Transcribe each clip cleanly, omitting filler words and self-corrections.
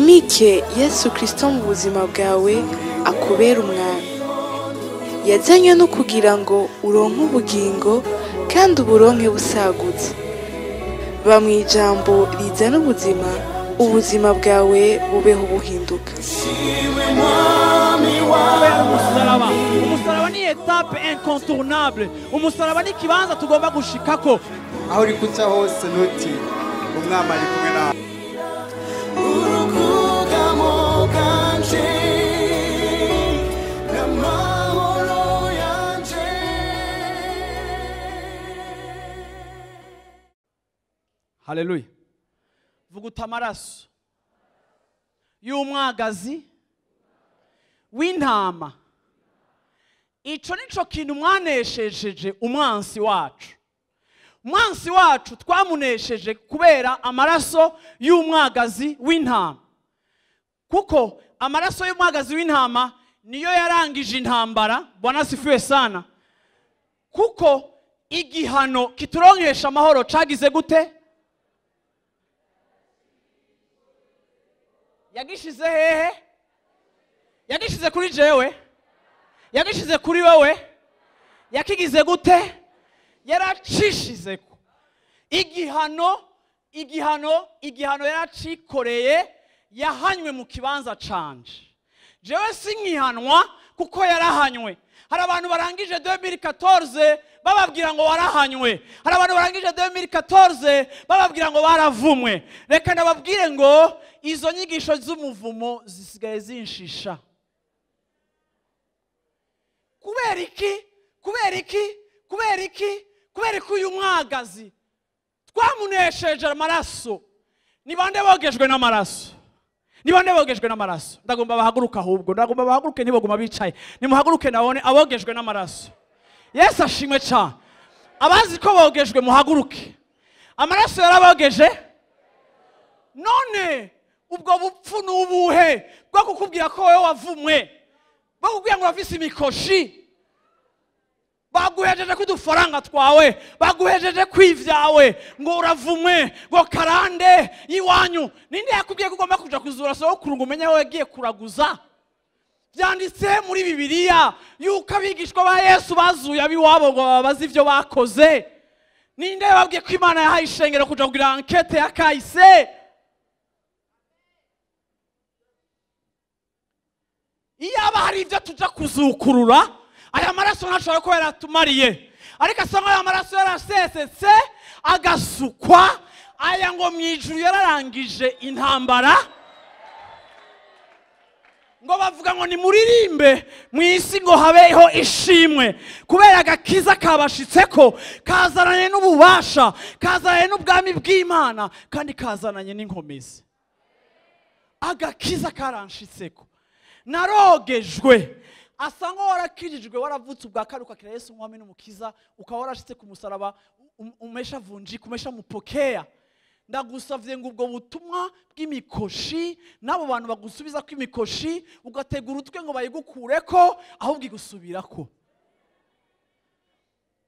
Wimike Yesu Kristo mu buzima bwawe akubera umwami. Yazanywe no kugira ngo uronke ubugingo kandi uburonke busagutse. Ba mu ijambo rizana ubuzima, ubuzima bwawe bubeho buhinduka. Umusaraba ni etape incontournable. Umusaraba ni ikibanza tugomba gushikako. Aho uri kuca hose ntuti umwami ari kumwe nawe. Haleluya. Vuguta amaraso y'umwagazi w'intama. Ico nico kintu mwaneshejeje umwansi wacu. Umwansi wacu twamunesheje kubera amaraso y'umwagazi w'intama. Kuko amaraso y'umwagazi w'intama niyo yarangije intambara. Bwana sifiwe sana. Kuko igihano kituronkesha amahoro cagize gute? Yagishize hehe? Yagishize kuri jewe? Yagishize kuri wewe? Yakigize gute? Yaracishizeko. Igihano yaracikoreye, yahanywe mu kibanza canje. Jewe sinkihanwa kuko yarahanywe. Hari abantu barangije 2014 bababwira ngo warahanywe. Hari abantu barangije 2014 bababwira ngo baravumwe. Reka nababwire ngo izo nyigisho z'umuvumo zisigaye zinshisha. Kubera iki? Kubera iki? Kubera iki? Kubera ko uyu mwagazi twamunesheje amaraso. Ni bande bogejwe n'amaraso? Ni bande bogejwe n'amaraso? Ndagomba bahaguruka ahubwo, ndagomba bahaguruke ntibaguma bicaye. Nimuhaguruke nabone abogejwe n'amaraso. Yesu ashimwe cyane. Abazi ko bogejwe muhaguruke. Amaraso yarabogeje. None ubwo bupfu n'ubuhe bwo kukubwira ko wowe wavumwe, bwo kukubwira ngo urafise imikoshi, baguhejeje kudufaranga twawe, baguhejeje kwivyawe ngo uravumwe, ngo karande iwanyu. Ninde yakubwiye ko ugomba kuja kuzura sokuru ngo umenye aho yagiye kuraguza? Byanditse muri Bibiliya yuko abigishwa ba Yesu bazuye abiwabo ngo babaze ivyo bakoze. Ninde yababwiye ko Imana yahaye ishengero kuja kugira enquête ya kahise? Iyaba hari ivyo tuja kuzukurura, aya maraso ntashobora kuba yaratumariye. Ariko asanga aya maraso yarasesetse agasukwa, aya ngo mwijuru yararangije intambara. Ngo bavuga ngo nimuririmbe mu isi ngo habeho ishimwe, kubera agakiza kabashitseko kazananye n'ububasha, kazananye n'ubwami bw'Imana, kandi kazananye n'inkomezi. Agakiza karanshitseko, narogejwe. Asanga warakijijwe, waravutse ubwa kabiri ukakira Yesu umwami n'umukiza, ukaba warashitse ku musaraba, umesha vunjika, umesha mupokea. Ndagusavye ngo ubwo butumwa bw'imikoshi n'abo bantu bagusubiza ko imikoshi ugategura utwe ngo bayigukureko, ahubwo igusubirako.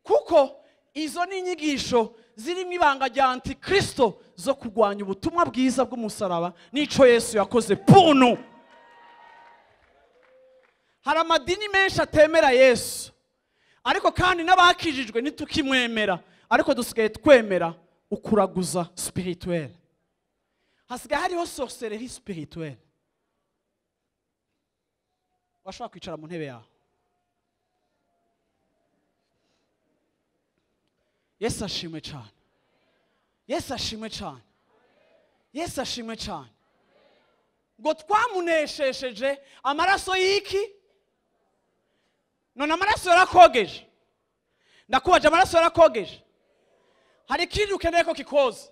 Kuko izo ni inyigisho zirimo ibanga rya Antikristo zo kurwanya ubutumwa bwiza bw'umusaraba n'ico Yesu yakoze punu. Hari amadini menshi atemera Yesu, ariko kandi n'abakijijwe ntitukimwemera, ariko dusigaye twemera ukuraguza spirituel. Hasigaye hariho sorcellerie spirituelle. Washobora kwicara mu ntebe yawe. Yesu ashimwe cyane. Yesu ashimwe cyane. Yesu ashimwe cyane. Ngo twamuneshesheje amaraso y'iki? None amaraso yarakogeje. Ndakubaje, amaraso yarakogeje. Hari ikindi ukeneye ko kikoza.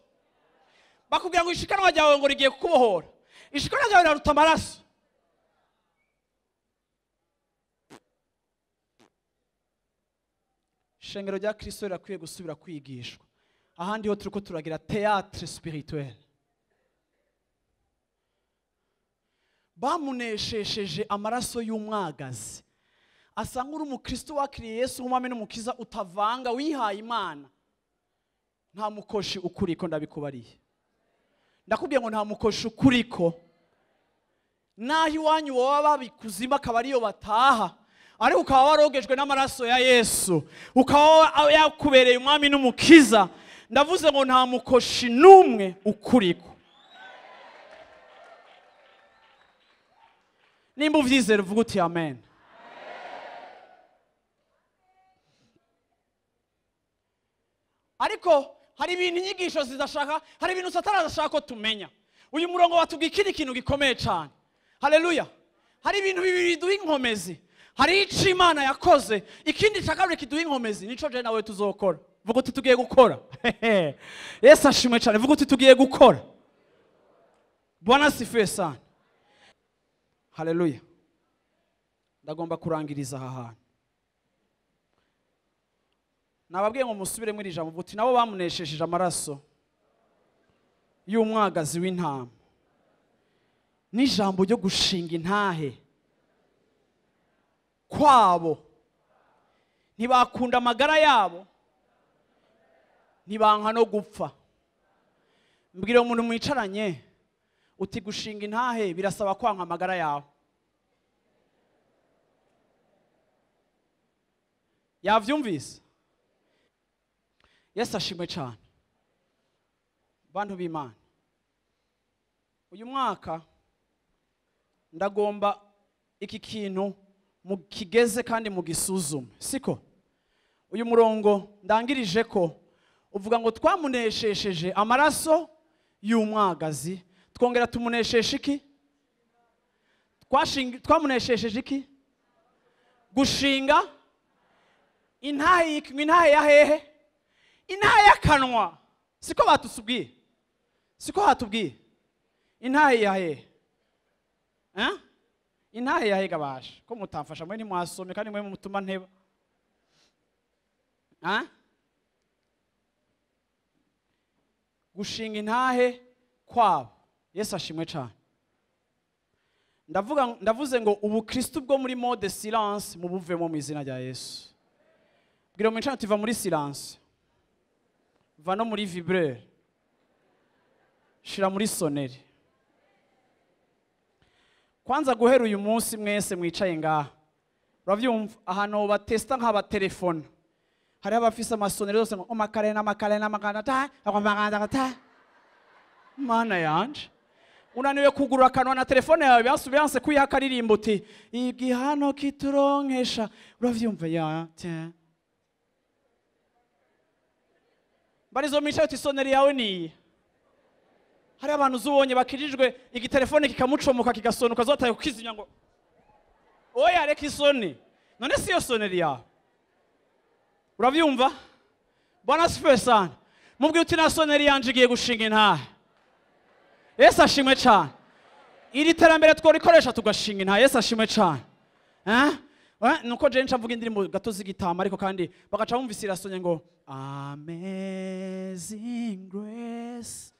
Bakubwira ngo ishikanwa ryawe ngo rigiye kukubohora. Ishikanwa ryawe riraruta amaraso. Ishengero rya Kristo rirakwiye gusubira kwigishwa. Ahandi ho turiko turagira théâtre spirituel. Bamuneshesheje amaraso y'umwagazi. Asanga uri umukristo wakiriye Yesu umwami n'umukiza, utavanga, wihaye Imana. Nta mukoshi ukuriko, ndabikubariye. Ndakubwiye ngo nta mukoshi ukuriko. Naho iwanyu baba babikuzima akaba ariyo bataha, ariko ukaba warogejwe n'amaraso ya Yesu, ukaba yakubereye umwami n'umukiza, ndavuze ngo nta mukoshi n'umwe ukuriko. Nimba uvyizera uvuga uti amen. Ariko hari ibintu inyigisho zidashaka, hari ibintu Satani adashaka ko tumenya. Uyu murongo watubwiye ikindi kintu gikomeye cyane. Haleluya. Hari ibintu bibiri biduha inkomezi. Hari ico Imana yakoze, ikindi cya kabiri kiduha inkomezi nico je nawe tuzokora. Vuga uti tugiye gukora. Yesu ashimwe cyane. Vuga uti tugiye gukora. Bwana asifiwe sana. Haleluya. Ndagomba kurangiriza aha hantu. Nababwiye ngo musubire muri ijambo, uti nabo bamuneshesheje amaraso y'umwagazi w'intama n'ijambo ryo gushinga intahe kwabo, ntibakunda amagara yabo, ntibanka no gupfa. Mbwira umuntu mwicaranye uti gushinga intahe birasaba kwanka amagara yawe. Yavyumvise? Yesu ashimwe cyane. Bantu b'Imana, uyu mwaka ndagomba iki kintu mukigeze kandi mugisuzume, siko? Uyu murongo ndangirije ko uvuga ngo twamuneshesheje amaraso y'umwagazi, twongera tumuneshesha iki? Twamuneshesheje iki? Gushinga intahe. Intahe ya hehe? Intahe y'akanwa. Siko batusubwiye? Siko hatubwiye? Intahe ya hehe? Intahe ya hehe gabasha ko mutamfasha mwe ntimwasomye kandi mwe mutuma nteba. Gushinga intahe kwabo. Yesu ashimwe cyane. Ndavuze ngo ubukristo bwo muri mode silence mubuvemo mu izina rya Yesu. Bwira mu ncana tuva muri silence, va no muri vibreur, shira muri sonnerie. Kwanza guhera uyu munsi mwese mwicaye ngaha, uravyumva ahantu batesta nk'aba telefone, hari abafise amasoneri yose ngo omakare n'amakare n'amakana ta akwamagana ta. Mana yanje, unaniwe kugura akanwa na telefone yawe byasubiyanse kuyiha akaririmbo uti igihano kituronkesha, uravyumva ya te. Barizo micaye uti soneri yawe niyi. Hari abantu uzubonye bakirijwe igitelefone kikamucomoka kigasonuka zotaye kukizinya ngo oya reka isoni. None si yo soneri yawe. Uravyumva? Bwana asifiwe sana. Mubwiye uti na soneri yanje igiye gushinga intahe. Yesu ashimwe cyane. Iri terambere tworikoresha tugashinga intahe. Yesu ashimwe cyane. Nuko je nca mvuga indirimbo gato z'igitama, ariko kandi bagaca bumvise irasonye ngo Amazing Grace.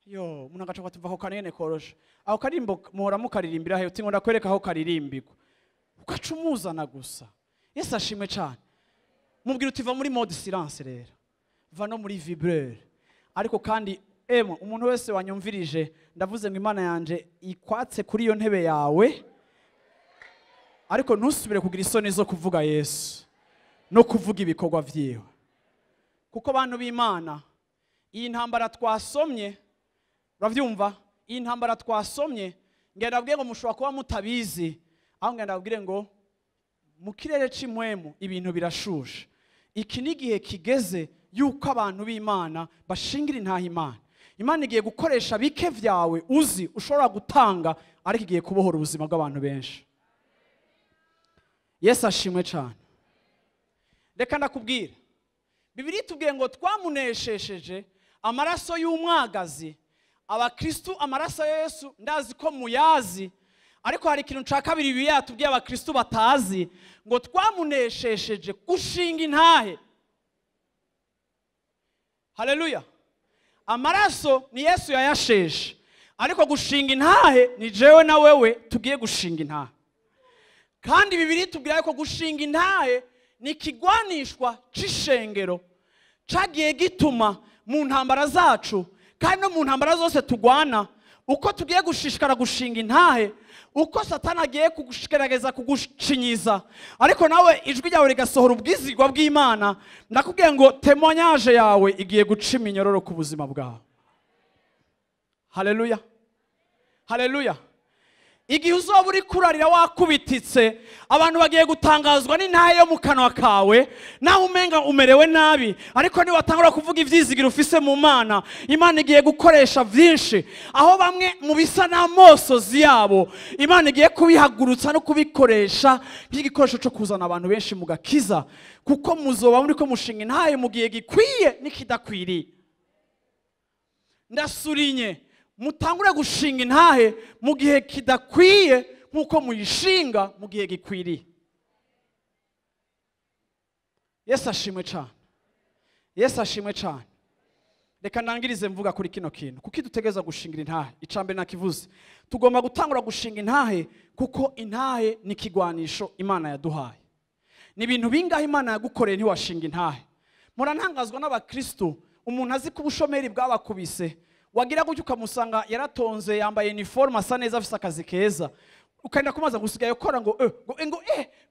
Yo, umuntu agaca kwatuva ko kanene koroshe. Aho karimbo muhora mukaririmbira he uti ngo ndakwereka aho karirimbirwa. Ugaca umuzana gusa. Yesu ashimwe cyane. Mubwira uti va muri mode silence rero. Va no muri vibreur. Ariko kandi emwe umuntu wese wanyumvirije ndavuze ngo Imana yanje ikwatse kuri iyo ntebe yawe, ariko ntusubire kugira isoni zo kuvuga Yesu no kuvuga ibikorwa vyiwe. Kuko bantu b'Imana, iyi ntambara twasomye, uravyumva? Iyi ntambara twasomye, ngenda ndabwiye ngo mushobora kuba mutabizi, aho ngenda ndabwire ngo mu kirere c'imwemu ibintu birashushe. Iki ni igihe kigeze yuko abantu b'Imana bashingira intahe Imana. Imana igiye gukoresha bike vyawe uzi ushobora gutanga, ariko igiye kubohora ubuzima bw'abantu benshi. Yesu ashimwe cyane. Reka ndakubwira, Bibiliya itubwiye ngo twamuneshesheje amaraso y'umwagazi. Abakristu amaraso ya Yesu ndazi ko muyazi, ariko hari ikintu ca kabiri Bibiliya yatubwiye abakristu batazi, ngo twamuneshesheje gushinga intahe. Haleluya. Amaraso ni Yesu yayasheshe, ariko gushinga intahe ni jewe na wewe tugiye gushinga intahe. Kandi Bibiliya itubwira ko gushinga intahe ni kigwanishwa c'ishengero cagiye gituma mu ntambara zacu kandi no mu ntambara zose tugwana, Uko tugiye gushishikara gushinga intahe, uko Satani agiye kugerageza kugushinyiza, ariko nawe ijwi ryawe rigasohora ubwizigwa bw'Imana, ndakubwiye ngo témoignage yawe igiye guca iminyororo ku buzima bwawe. Haleluya, haleluya. Igihe uzoba uri kurarira wakubititse, abantu bagiye gutangazwa n'intahe yo mu kanwa kawe, nawe umenga umerewe nabi, ariko niwatangura kuvuga ivyizigiro ufise mu Mana, Imana igiye gukoresha vyinshi. Aho bamwe mu bisa n'amosozi yabo, Imana igiye kubihagurutsa no kubikoresha nk'igikoresho cyo kuzana abantu benshi mu gakiza, kuko muzoba muriko mushinga intahe mu gihe gikwiye n'ikidakwiriye. Ndasurinye, mutangure gushinga intahe mu gihe kidakwiye nk'uko muyishinga mu gihe gikwiriye. Yesu ashimwe cyane, Yesu ashimwe cyane. Reka ndangirize mvuga kuri kino kintu. Kuki dutegereza gushingira intahe? Icambere nakivuze, tugomba gutangura gushinga intahe kuko intahe ni ikigwanisho Imana yaduhaye. Ni ibintu bingahe Imana yagukoreye ntiwashinga intahe? Murantangazwa n'abakristo, umuntu azi ko ubushomeri bwabakubise, wagira gutyo ukamusanga yaratonze, yambaye uniforme, asa neza, afise akazi keza, ukenda kumaza gusigaye ukora ngo ngo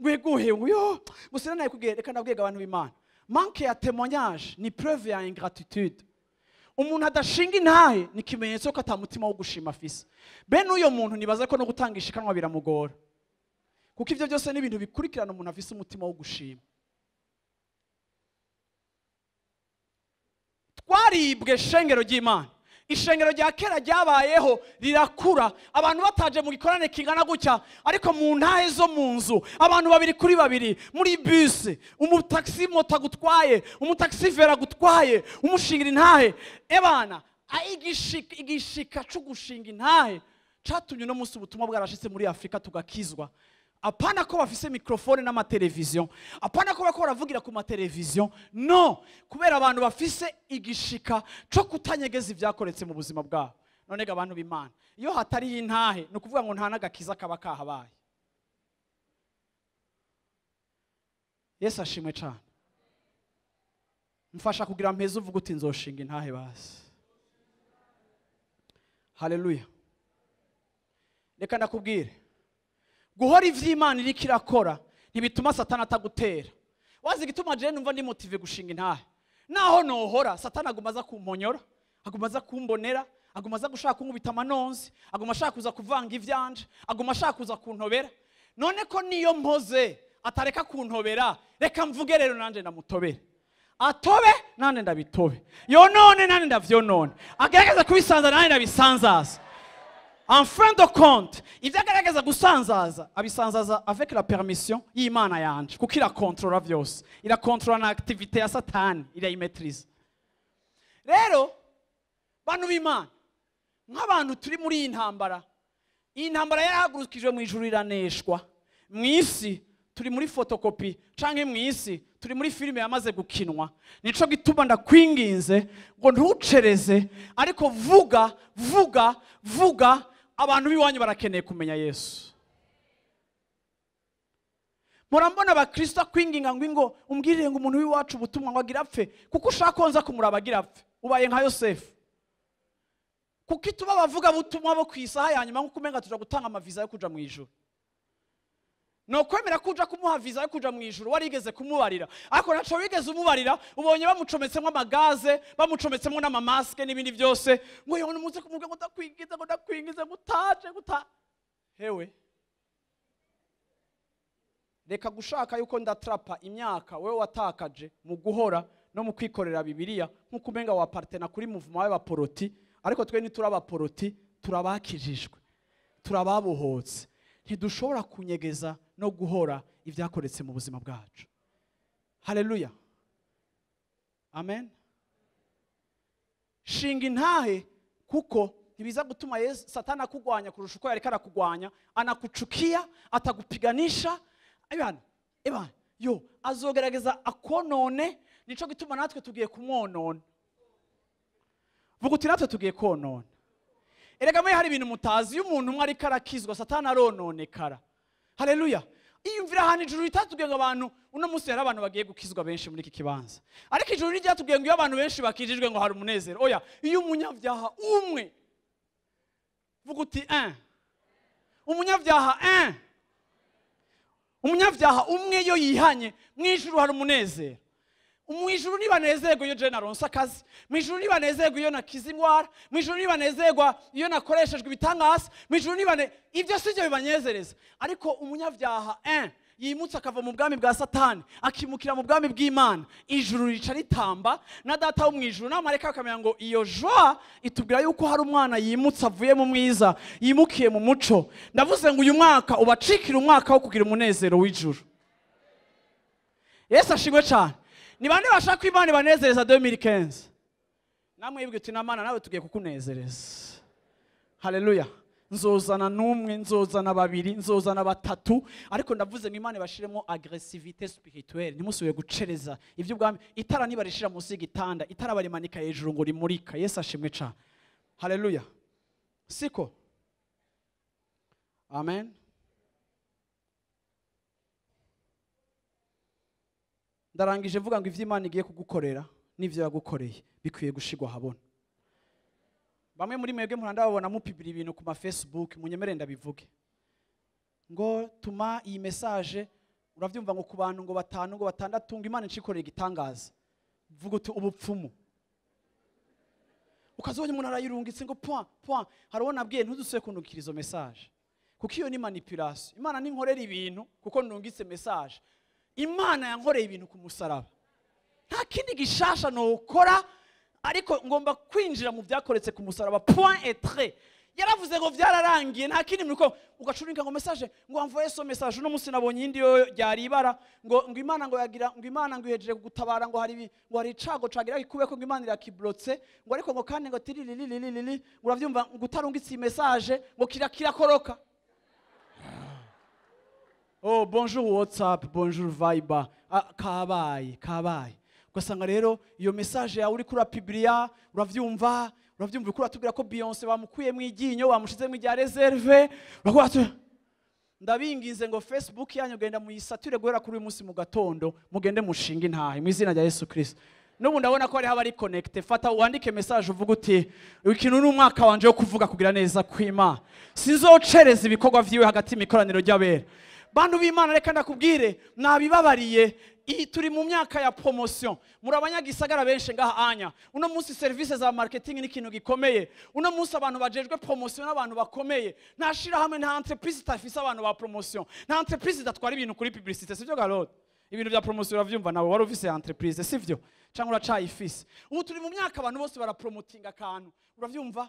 ngo eguhe ngo yo gusa naye kubwiye. Reka ndabwiye abantu b'Imana, manque ya témoignage ni preuve ya ingratitude. Umuntu adashinga intahe ni ikimenyetso ko atamutima wo gushima afise. Bene uyo muntu nibaza ko no gutanga ishikanwa biramugora, kuko ivyo byose ni ibintu bikurikirana umuntu afise umutima wo gushima. Twaribwe shengero ry'Imana. Ishengero rya kera ryabayeho rirakura, abantu bataje mu gikorane kingana gutya, ariko mu ntahe zo mu nzu abantu babiri kuri babiri muri bus, umutaxi moto agutwaye, umutaxi vera agutwaye, umushingira intahe. Ebana igishika cyo gushinga intahe catumye no munsi ubutumwa bwarashitse muri Afrika tugakizwa. Apana ko bafise microphone n'amateleviziyo, apana ko bako baravugira ku mateleviziyo, no, kubera abantu bafise igishika cyo kutanyegeza ivyakoretse mu buzima bwabo. None ga abantu b'Imana, iyo hatari intahe no kuvuga ngo nta nagakiza kaba kahabaye. Yesu ashimwe cyane. Mfasha kugira mpeze uvuga uti nzoshinga intahe basi. Haleluya. Reka ndakubwire, guhora ivy'Imana iriko irakora ntibituma Satani atagutera. Wazi igituma je numva ndi motive gushinga intahe? Naho nohora Satani aguma aza kumponyora, aguma aza kumbonera, aguma aza gushaka kunkubita amanonzi, aguma ashaka kuza kuvanga ivyanje, aguma ashaka kuza kuntobera. None ko niyo mpoze atareka kuntobera, reka mvuge rero nanje ndamutobera. Atobe nanje ndabitobe, yonone nanje ndavyonone, agerageza kubisanza nanje ndabisanzaza. En fin de compte, ivyo agerageza gusanzaza abisanzaza avec la permission y'Imana yanje, kuko irakontrola vyose, irakontrola na activité ya Satani, irayimaîtrise. Rero bantu b'Imana, nk'abantu turi muri iyi ntambara, iyi ntambara yarahagurukijwe mu ijuru iraneshwa. Mu isi turi muri photocopy, canke mu isi turi muri filime yamaze gukinwa. Nico gituma ndakwinginze ngo ntucereze, ariko vuga vuga vuga. Abantu b'iwanyu barakeneye kumenya Yesu. Murambona abakristo kwinginga ngo ingo umbwirire ngo umuntu w'iwacu ubutumwa ngo agira apfe, kuko ushaka ko nza kumuraba agira apfe, ubaye nka Yosefu. Kuko ituba bavuga butumwa bo kwisaha ya nyuma nkuko umenga tuja gutanga amaviza yo kuja mu ijuru. No kwemera kuja kumuha visa yo kuja mu ijuru warigeze kumubarira, ariko naco wigeze umubarira, ubonye bamucometsemo amagaze, bamucometsemo n'amamaske n'ibindi byose, ngo yone umuze kumubwira ngo ndakwingiza, ngo ndakwingiza, ngo utaje, ngo uta hewe. Reka gushaka yuko ndatrapa imyaka wewe watakaje mu guhora no mu kwikorera Bibiliya nkuko umenga wa partena kuri mouvement y'abaporoti, ariko twe ntiturabaporoti, turabakijijwe, turababohotse. Ntidushobora kunyegeza no guhora ibyakoretse mu buzima bwacu. Haleluya, amen. Shinga intahe, kuko ntibiza gutuma Yesu Satani akugwanya kurusha uko yareka arakugwanya. Anakuchukia, atagupiganisha. Ebana, ebana, yo azogerageza akonone. Nico gituma natwe tugiye kumwonona. Vuga uti natwe tugiye konona. Erega mwe hari ibintu mutazi, iyo umuntu umwe ariko arakizwa Satani arononekara. Haleluya. Iyumvira ahantu ijuru ritatubwiye ngo abantu uno munsi hari abantu bagiye gukizwa benshi muri iki kibanza, ariko ijuru ntiryatubwiye ngo iyo abantu benshi bakijijwe ngo hari umunezero. Oya, iyo umunyabyaha umwe Vuga uti 1. Umunyabyaha 1. Umunyabyaha umwe yo yihanye, mu ijuru hari umunezero. Mu ijuru nibanezerwa iyo je naronse akazi, mu ijuru nibanezerwa iyo nakize ingwara, mu ijuru nibanezerwa iyo nakoreshejwe ibitangaza, mu ijuru nibane ibyo sivyo bibanezereza. Ariko umunyabyaha 1 yimutse akava mu bwami bwa Satani akimukira mu bwami bw'Imana, ijuru rica ritamba na data wo mu ijuru n'amareka akamenya ngo iyo joie itubwira yuko hari umwana yimutse avuye mu mwiza yimukiye mu muco. Ndavuze ngo uyu mwaka ubacikira umwaka wo kugira umunezero w'ijuru. Yesu ashimwe cyane. Ni bande bashaka Imana ibanezereza 2015? Namwe yibwe uti namana nawe tugiye kukunezereza. Haleluya. Nzozana numwe, nzozana babiri, nzozana batatu, ariko ndavuze ngo Imana ibashiremo agressivité spirituelle, ntimusubiye gucereza ivyo ubwami. Itara nibarishira munsi y'igitanda, itara barimanika hejuru ngo rimurika. Yesu ashimwe cyane. Haleluya. Siko. Amen. Ndarangije mvuga ngo ivyo Imana igiye kugukorera n'ivyo yagukoreye bikwiye gushigwa habona. Bamwe muri mwebwe muranda babona mupibira ibintu ku ma Facebook, munyemere ndabivuge. Ngo tuma iyi message uravyumva ngo ku bantu ngo batanu ngo batandatu ngo Imana icikoreye igitangaza. Vuga uti ubupfumu. Ukazobonye umuntu arayirungitse ngo point point, harabona abwiye ntudusuye kundungikira izo message. Kuko iyo ni manipulation. Imana ninkorera ibintu kuko ndungitse message. Imana yankoreye ibintu ku musaraba. Nta kindi gishasha nokora, ariko ngomba kwinjira mu byakoretse ku musaraba point et trait. Yaravuze ngo byararangiye, nta kindi muriko ugacurinka ngo message ngo envoyer so message. Uno munsi nabonye indi yo ryari ibara ngo ngo Imana ngo yagira ngo Imana ngo ihejeje gutabara ngo hari ngo hari icago cagira ikubeko ngo Imana irakiblotse ngo ariko ngo kandi ngo tirililililili uravyumva ngo utarungitse iyi message ngo kirakoroka. Oh bonjour WhatsApp, bonjour Viber. Kabaye kabaye. Ugasanga rero iyo message yawe uri kuri publia uravyumva uriko uratubwira ko Beyonce bamukuye mu iryinyo bamushize mu rya reserve. Ndabinginze ngo Facebook yanyu genda muyisature guhera kuri uyu munsi mu gatondo, mugende mushinga intahe mu izina rya Yesu Kristo. N'ubu ndabona ko hariho abari connecté. Fata wandike message uvuga uti ikintu ni umwaka wanje wo kuvuga kugira neza kw'Imana, sinzocereza ibikorwa vyiwe hagati y'imikoraniro ry'abera. Bantu b'Imana reka ndakubwire nabibabariye, turi mu myaka ya promotion. Muri abanyagisagara benshi ngaha anya uno munsi service za marketing ni ikintu gikomeye. Uno munsi abantu bajejwe promotion n'abantu bakomeye. Nta shira hamwe, nta entreprise itafise abantu ba promotion, nta entreprise idatwara ibintu kuri publicité, sivyo Garot? Ibintu bya promotion uravyumva nawe wari ufise entreprise, sivyo? Cyangwa uracayifise. Ubu turi mu myaka abantu bose barapromotinga akantu, uravyumva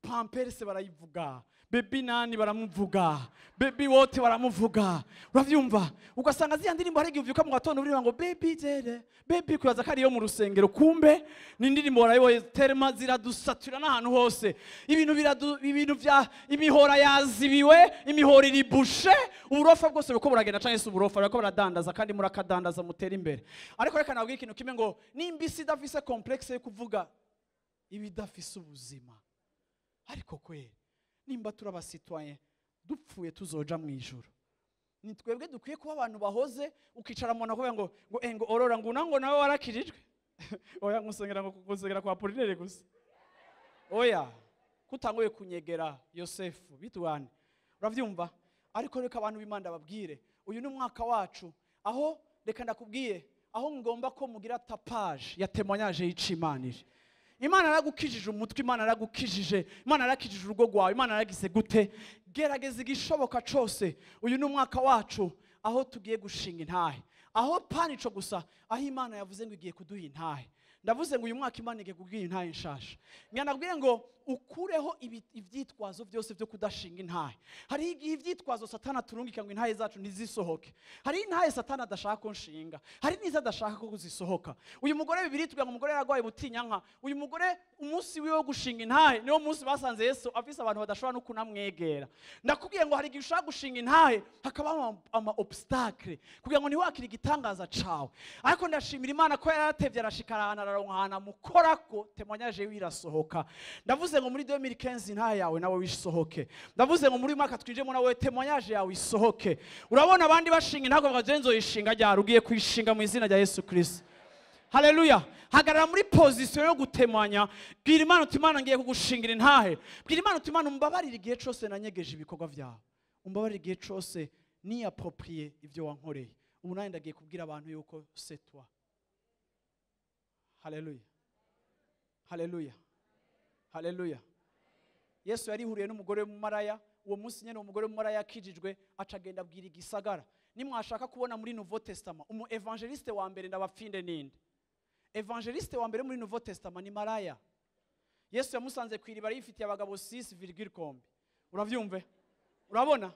Pampers barayivuga, baby nani baramuvuga, baby wote baramuvuga, uravyumva. Ugasanga ziya ndirimbo hari igihe uvyuka mu gatondo uririmba ngo baby jere baby, kwibaza ko ariyo mu rusengero, kumbe ni indirimbo warayoboye. Terma ziradusatura n'ahantu hose, ibintu biradu, ibintu vya imihora yazibiwe, imihora iri bushe, uburofa bwose buko buragenda canke se uburofa barako baradandaza kandi murakadandaza mutera imbere. Ariko reka nabwire ikintu kimwe ngo nimba isi idafise complexe yo kuvuga ibidafise ubuzima, ariko kweri nimba turabasitwaye dupfuye tuzoja mu ijuru, ni twebwe dukwiye kuba abantu bahoze. Ukicara mu nakuvuga ngo ngo ngo orora ngo nango nawe warakirijwe. Oya ngusengera ngo ngusengera kwa Apolinere gusa. Oya kutangoye kunyegera Yosefu bitwane, uravyumva. Ariko reka abantu b'Imana babwire uyu ni umwaka wacu aho reka ndakubwiye aho ngomba ko mugira tapage ya témoignage y'Imanire. Imana yaragukijije umutwe, Imana yaragukijije, Imana yarakijije urugo rwawe, Imana yaragize gute. Gerageza igishoboka cose. Uyu ni umwaka wacu aho tugiye gushinga intahe, aho panico gusa, aho Imana yavuze ngo igiye kuduha intahe. Ndavuze ngo uyu mwaka Imana igiye kuguha intahe nshasha. Nganabwiye ngo ukureho ivyitwazo byose byo kudashinga intahe. Hari igihe ivyitwazo Satana turungika ngo intahe zacu ntizisohoke. Hari intahe Satana adashaka ko nshinga, hari n'izo adashaka ko zisohoka. Uyu mugore Bibiliya itubwira ngo umugore yaragwaye butinyanka. Uyu mugore umunsi wiwe wo gushinga intahe niwo munsi basanze Yesu afise abantu badashobora no kunamwegera. Ndakubwiye ngo hari igihe ushaka gushinga intahe hakabaho ama obstacle kugira ngo ntiwakire igitangaza cawe. Ariko ndashimira Imana ko yaratevye arashikara araronkana mukorako témoignage yiwe irasohoka. Ndavuze ngo muri 2015 intahe yawe nawe wisohoke. Ndavuze ngo muri mwaka twinjemo nawe témoignage yawe isohoke. Urabona abandi bashinga intahe bavuga nzo yishinga ryari, ugiye kwishinga mu izina rya Yesu Kristo. Haleluya. Hagarara muri position yo gutemanya. Bwira Imana uti Imana ngiye kugushingira intahe. Bwira Imana uti Imana umbabarire igihe cose nanyegeje ibikorwa vyawe, umbabarire igihe cose niapproprié ivyo wankoreye. Ubu nanjye ndagiye kubwira abantu yuko c'est toi. Haleluya, haleluya, haleluya. Yesu yarihuriye n'umugore w'umumaraya. Uwo munsi nyene umugore w'umumaraya yakijijwe, acagenda abwira igisagara. Nimwashaka kubona muri Nouveau Testament umu évangéliste wa mbere, ndabapfinde ninde évangéliste wa mbere muri Nouveau Testament? Ni maraya. Yesu yamusanze ku iriba yifitiye abagabo 6, kombi. Uravyumve, urabona?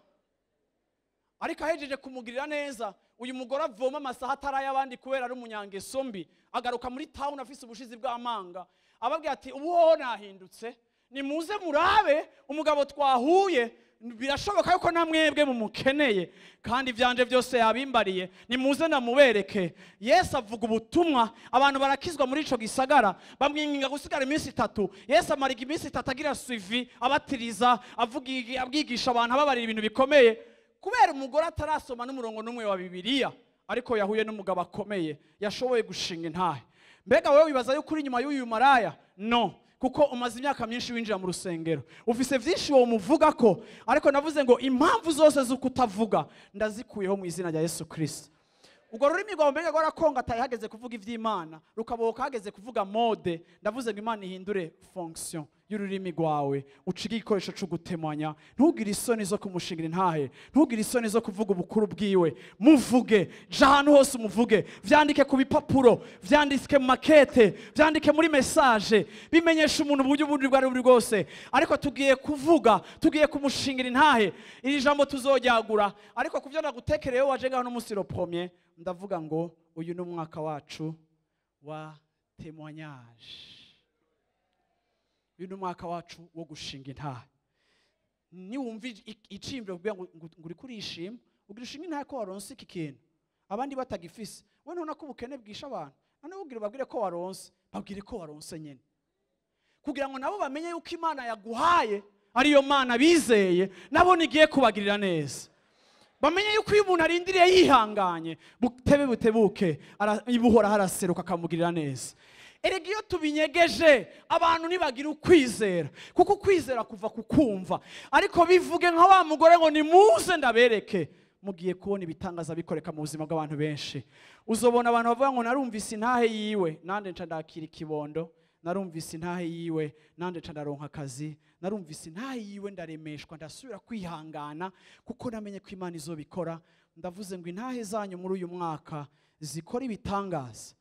Ariko ahejeje kumugirira neza, uyu mugore avoma amasaha atari ay'abandi kubera ari umunyangeso mbi, agaruka muri town afise ubushizi bw'amanga, ababwira ati ubu hoho nahindutse, nimuze murabe umugabo twahuye, birashoboka yuko namwebwe mumukeneye, kandi ivyanje byose yabimbariye, nimuze namubereke. Yesu avuga ubutumwa, abantu barakizwa muri ico gisagara, bamwinginga gusigara iminsi 3. Yesu amara iminsi 3 agira suivi, abatiriza, avuga, abwigisha abantu, ababarira ibintu bikomeye. Kubera umugore atarasoma n'umurongo n'umwe wa Bibiliya, ariko yahuye n'umugabo akomeye, yashoboye gushinga intahe. Mbega wewe wibaza yuko uri inyuma y'uyu maraya? No, kuko umaze imyaka myinshi winjira mu rusengero, ufise vyinshi wowe umuvuga ko. Ariko navuze ngo impamvu zose z'ukutavuga ndazikuyeho mu izina rya Yesu Kristo. Ubwo rurimi rwawe mbega rwarakongataye hageze kuvuga ivy'Imana, rukabohoka hageze kuvuga mode. Ndavuze ngo Imana ihindure fonction y'ururimi rwawe, ucige igikoresho cyo gutemanya. Ntugire isoni zo kumushingira intahe, ntugire isoni zo kuvuga ubukuru bwiwe. Muvuge, ja ahantu hose umuvuge, vyandike ku bipapuro, vyandike mu makete, vyandike muri message, bimenyesha umuntu uburyo ubundi bwari buri bwose. Ariko tugiye kuvuga, tugiye kumushingira intahe. Iri jambo tuzoryagura, ariko kuvyo nagutekereye waje ngaho n'umunsi le premier, ndavuga ngo uyu ni umwaka wacu wa témoignage. Uyu ni umwaka wacu wo gushinga intahe. Niwumva icimbiro kugira ngo uriko urishima, ugira ushinga intahe ko waronse iki kintu abandi batagifise. We ntubona ko ubukene bwisha abantu? None ubwire babwire ko waronse, babwire ko waronse nyene, kugira ngo nabo bamenye yuko Imana yaguhaye ariyo Mana bizeye, nabo nigiye kubagirira neza. Bamenye yuko iyo umuntu arindiriye yihanganye, butebe butebuke ibuhora haraseruka akamugirira neza. Erega iyo tubinyegeje abantu ntibagira ukwizera, kuko ukwizera kuva ku kumva. Ariko bivuge nka wa mugore ngo nimuze ndabereke, mugiye kubona ibitangaza bikoreka mu buzima bw'abantu benshi. Uzobona abantu bavuga ngo narumvise intahe yiwe, nande nca ndakira ikibondo, narumvise intahe yiwe, nande nca ndaronka akazi, narumvise intahe yiwe ndaremeshwa, ndasubira kwihangana kuko namenye ko Imana izobikora. Ndavuze ngo intahe zanyu muri uyu mwaka zikora ibitangaza,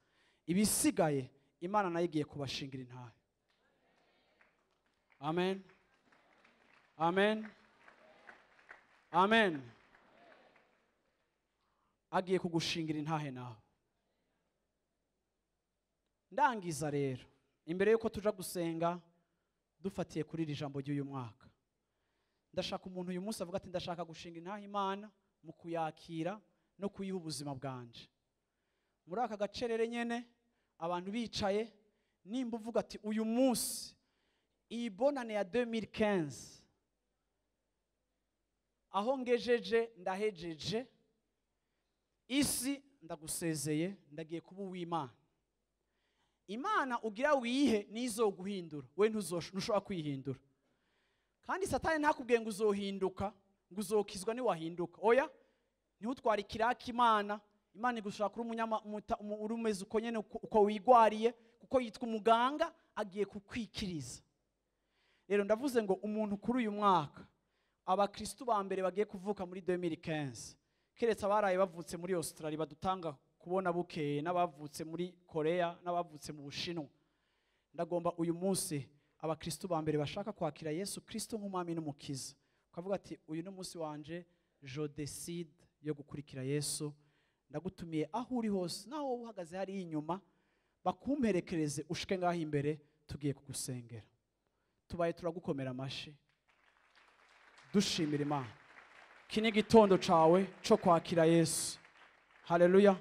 ibisigaye Imana nayo igiye kubashingira intahe. Amen, amen, amen. Agiye kugushingira intahe nawe. Ndangiza rero, imbere yuko tuja gusenga dufatiye kuri iri jambo ry'uyu mwaka, ndashaka umuntu uyu munsi avuga ati ndashaka gushinga intahe Imana mu kuyakira no kuyiha ubuzima bwanje. Muri aka gacerere nyene abantu bicaye, nimba uvuga ati uyu munsi iyi bonane ya 2015 aho ngejeje ndahejeje, isi ndagusezeye, ndagiye kuba uw'Imana. Imana ugira wihe nizoguhindura, we ntushobora kwihindura. Kandi Satani ntakubwiye ngo uzohinduka, ngo uzokizwa niwahinduka. Oya, ntutware ikiraka Imana. Imana igushaka uri uri umeze uko nyene uko wigwariye, kuko yitwa umuganga agiye kukwikiriza. Rero ndavuze ngo umuntu kuri uyu mwaka, abakristo ba mbere bagiye kuvuka muri 2015, keretse abaraye bavutse muri Australia badutanga kubona bukeye, n'abavutse muri Korea, n'abavutse mu Bushinwa. Ndagomba uyu munsi abakristo ba mbere bashaka kwakira Yesu Kristo nk'umwami n'umukiza, ukavuga ati uyu ni umunsi wanje, je décide yo gukurikira Yesu. Ndagutumiye aho uri hose, naho wowe uhagaze hariya inyuma, bakumperekereze ushike ngaho imbere, tugiye kugusengera. Tubaye turagukomera amashi, dushimira Imana. Iki ni igitondo cawe co kwakira Yesu. Haleluya.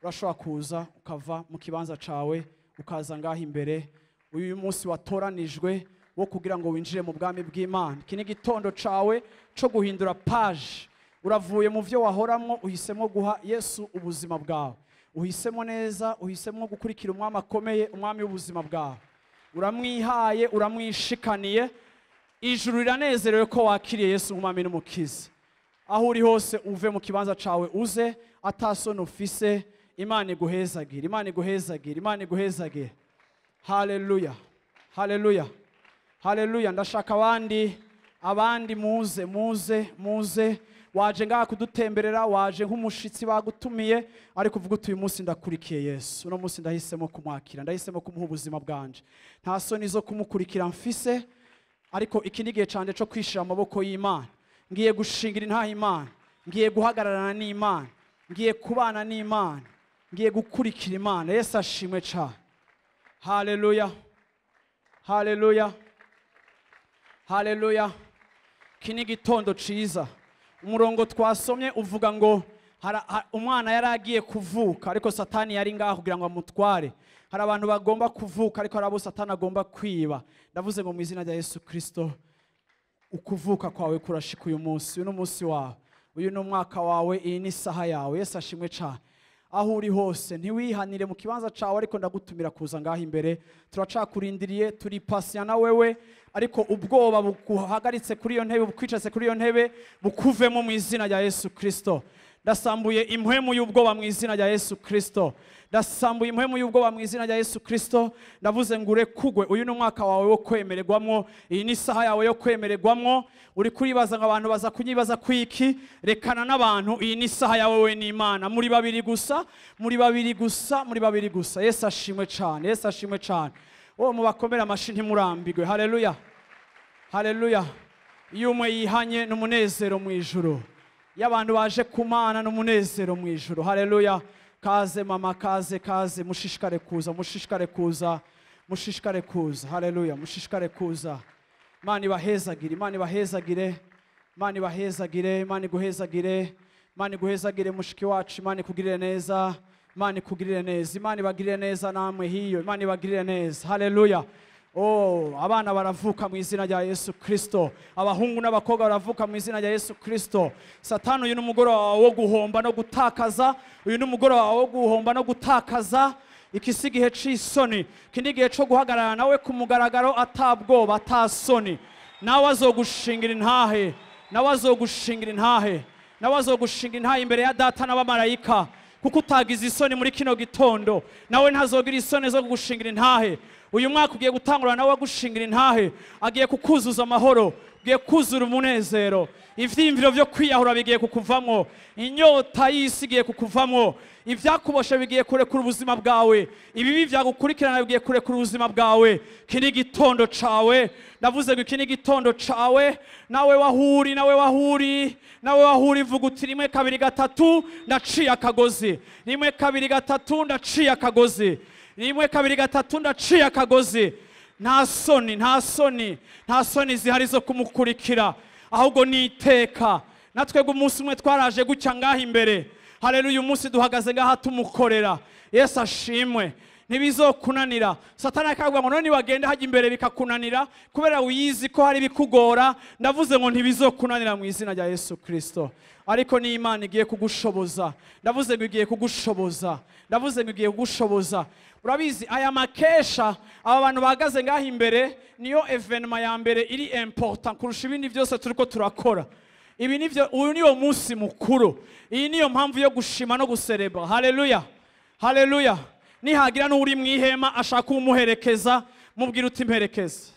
Urashobora kuza ukava mu kibanza cawe ukaza ngaho imbere. Uyu munsi watoranijwe wo kugira ngo winjire mu bwami bw'Imana. Iki ni igitondo cawe co guhindura page. Uravuye mu vyo wahoramwo, uhisemo guha Yesu ubuzima bwawe. Uhisemo neza, uhisemo gukurikira umwami akomeye, umwami w'ubuzima bwawe. Uramwihaye, uramwishikaniye. Ijuru riranezerewe ko wakiriye Yesu nk'umwami n'umukiza. Aho uri hose uve mu kibanza cawe uze atasoni ufise. Imana iguhezagire, Imana iguhezagire, Imana iguhezagire. Haleluya, haleluya, haleluya. Ndashaka abandi muze, muze, muze. Waje ngaha kudutemberera, waje nk'umushitsi bagutumiye, ariko uvuga uti uyu munsi ndakurikiye Yesu, uno munsi ndahisemo kumwakira, ndahisemo kumuha ubuzima bwanje. Nta soni zo kumukurikira mfise, ariko iki ni igihe canje co kwishira amaboko y'Imana. Ngiye gushingira intaha Imana, ngiye guhagararana n'Imana, ngiye kubana n'Imana, ngiye gukurikira Imana. Yesu ashimwe cyane. Haleluya, haleluya, haleluya. Iki ni igitondo ciza. Umurongo twasomye uvuga ngo umwana yari agiye kuvuka, ariko Satani yari ngaho kugira ngo amutware. Hari abantu bagomba kuvuka, ariko hari abo Satani agomba kwiba. Ndavuze ngo mu izina rya Yesu Kristo, ukuvuka kwawe kurashika uyu munsi. Uyu ni umunsi wawe, uyu ni umwaka wawe, iyi ni isaha yawe. Yesu ashimwe cyane. Aho uri hose ntiwihanire mu kibanza cawe, ariko ndagutumira kuza ngaho imbere. Turacakurindiriye, turi patient na wewe, ariko ubwoba buguhagaritse kuri iyo ntebe, bukwicatse kuri iyo ntebe, bukuvemo mu izina rya Yesu Kristo. Ndasambuye impwemu y'ubwoba mu izina rya Yesu Kristo. Ndasambuye impwemu y'ubwoba mu izina rya Yesu Kristo. Ndavuze ngo urekugwe, uyu ni umwaka wawe wo kwemererwamwo, iyi ni isaha yawe yo kwemererwamwo. Uri kuribaza ngo abantu baza kunyibaza kwiki, rekana n'abantu, iyi ni isaha yawe we n'Imana. Muri babiri gusa, muri babiri gusa, muri babiri gusa. Yesu ashimwe cyane, Yesu ashimwe cyane. Oh, mubakomera amashi ntimurambirwe. Haleluya, haleluya. Iyo umwe yihanye n'umunezero mu ijuru, iyo abantu baje kumana n'umunezero mu ijuru. Haleluya. Kaze mama, kaze, kaze, mushishikare kuza, mushishikare kuza, mushishikare kuza. Haleluya, mushishikare kuza. Imana ibahezagire, Imana ibahezagire, Imana ibahezagire, Imana iguhezagire, Imana iguhezagire mushiki wacu, Imana ikugirire neza, Imana ikugirire neza, Imana ibagirire neza namwe hiyo, Imana ibagirire neza. Haleluya. Oh, abana baravuka mu izina rya Yesu Kristo, abahungu n'abakobwa baravuka mu izina rya Yesu Kristo. Satani, uyu ni umugoroba wo guhomba no gutakaza, uyu ni umugoroba wo guhomba no gutakaza. Iki si igihe c'isoni, iki ni igihe co guhagarara nawe ku mugaragaro atabwoba, atasoni. Nawe azogushingira intahe, nawe azogushingira intahe, nawe azogushingira intahe imbere ya data n'abamarayika. Kuko utagize isoni muri kino gitondo, nawe ntazogira isoni zo kugushingira intahe. Uyu mwaka ugiye gutangura nawe agushingira intahe, agiye kukuzuza amahoro, ugiye kuzura umunezero. Ivyiyumviro vyo kwiyahura bigiye kukuvamwo, inyota y'isi igiye kukuvamwo, ivyakuboshe bigiye kurekura ubuzima bwawe, ibibi vyagukurikirana bigiye kurekura ubuzima bwawe. Iki ni igitondo cawe, ndavuze ngo iki ni igitondo cawe. Nawe wahuri, nawe wahuri, nawe wahuri, vuga uti 1 2 3 ndaciye akagozi, 1 2 3 ndaciye akagozi, 1 2 3 ndaciye akagozi. Nta soni, nta soni, nta soni zihari zo kumukurikira, ahubwo ni iteka. Natwebwe umunsi umwe twaraje gucya ngaha imbere. Haleluya, uyu munsi duhagaze ngaha tumukorera. Yesu ashimwe. Ntibizokunanira. Satani akavuga ngo none wagenda hajya imbere bikakunanira kubera wiyizi ko hari bikugora. Ndavuze ngo ntibizokunanira mu izina rya Yesu Kristo. Ariko ni Imana igiye kugushoboza. Ndavuze ngo igiye kugushoboza. Ndavuze ngo igiye kugushoboza. Urabizi aya makesha aba bantu bahagaze ngaha imbere niyo evenement ya mbere iri important kurusha ibindi byose turiko turakora. Ibi nivyo, uyu niwo munsi mukuru. Iyi niyo mpamvu yo gushima no guserebra. Haleluya, haleluya. Nihagira n'uri mu ihema ashaka umuherekeza, mubwira uti mperekeza.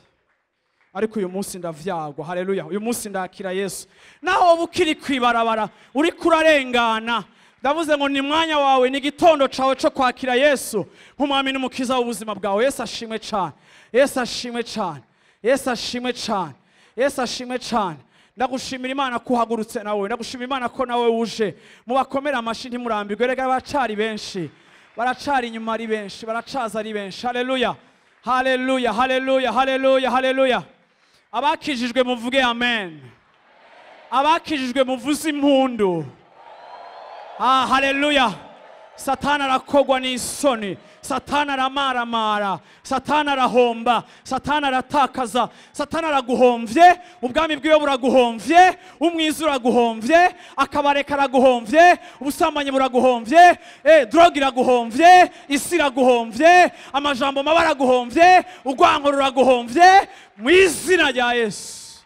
Ariko uyu munsi ndavyagwa. Haleluya, uyu munsi ndakira Yesu. Naho bukiri kwibarabara uri kurarengana, ndavuze ngo ni mwanya wawe, ni igitondo cawe co kwakira Yesu nk'umwami n'umukiza w'ubuzima bwawe. Yesu ashimwe cyane, Yesu ashimwe cyane, Yesu ashimwe cyane, Yesu ashimwe cyane. Ndagushimira Imana ko uhagurutse nawe, ndagushimira Imana ko nawe uje. Mubakomera amashi ntimurambirwe, erega baracari benshi, baracari inyuma ari benshi, baracaza ari benshi. Haleluya, haleluya, haleluya, haleluya, haleluya. Abakijijwe muvuge amen. Abakijijwe muvuze impundu. Ah, haleluya. Satani arakogwa n'isoni, Satani aramaramara, Satani arahomba, Satani aratakaza, Satani araguhomvye, ubwami bwiwe buraguhomvye, umwiza uraguhomvye, akabareka araguhomvye, ubusambanyi buraguhomvye, drogue iraguhomvye, isi iraguhomvye, amajambo mabi araguhomvye, urwango ruraguhomvye, mu izina rya Yesu.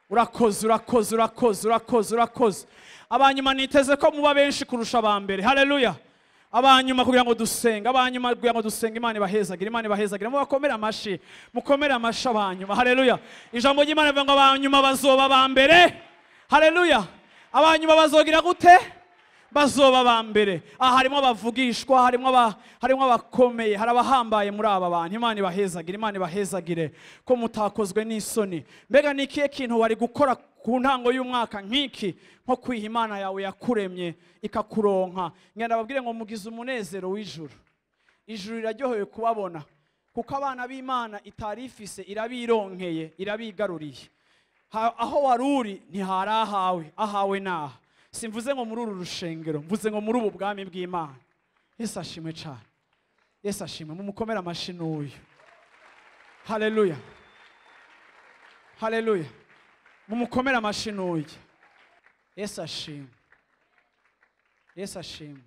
Urakoze, urakoze, urakoze, urakoze, urakoze. Abanyuma niteze ko muba benshi kurusha abambere. Haleluya. Abanyuma kugira ngo dusenge, abanyuma kugira ngo dusenge, Imana ibahezagire, Imana ibahezagire. Mubakomere amashi, mukomere amashi abanyuma. Haleluya. Ijambo ry'Imana rivuga ngo abanyuma bazoba abambere. Haleluya. Abanyuma bazogira gute? Bazoba abambere. Aha harimo abavugishwa, harimo abakomeye, hari abahambaye muri aba bantu. Imana ibahezagire, Imana ibahezagire ko mutakozwe n'isoni. Mbega ni ikihe kintu wari gukora ku ntango y'umwaka nk'iki, nko kwiha Imana yawe yakuremye ikakuronka? Ngenda babwire ngo mugize umunezero w'ijuru. Ijuru riraryohewe kubabona, kuko abana b'Imana itarifise irabironkeye, irabigaruriye. Aho wari uri ntihari ahawe, ahawe naha. Simvuze ngo muri uru rushengero, mvuze ngo muri ubu bwami bw'Imana. Yesu ashimwe cyane. Yesu ashimwe. Mumukomere amashi n'uyu. Haleluya. Haleluya. Mumukomere amashi n'uyu. Yesu ashimwe. Yesu ashimwe.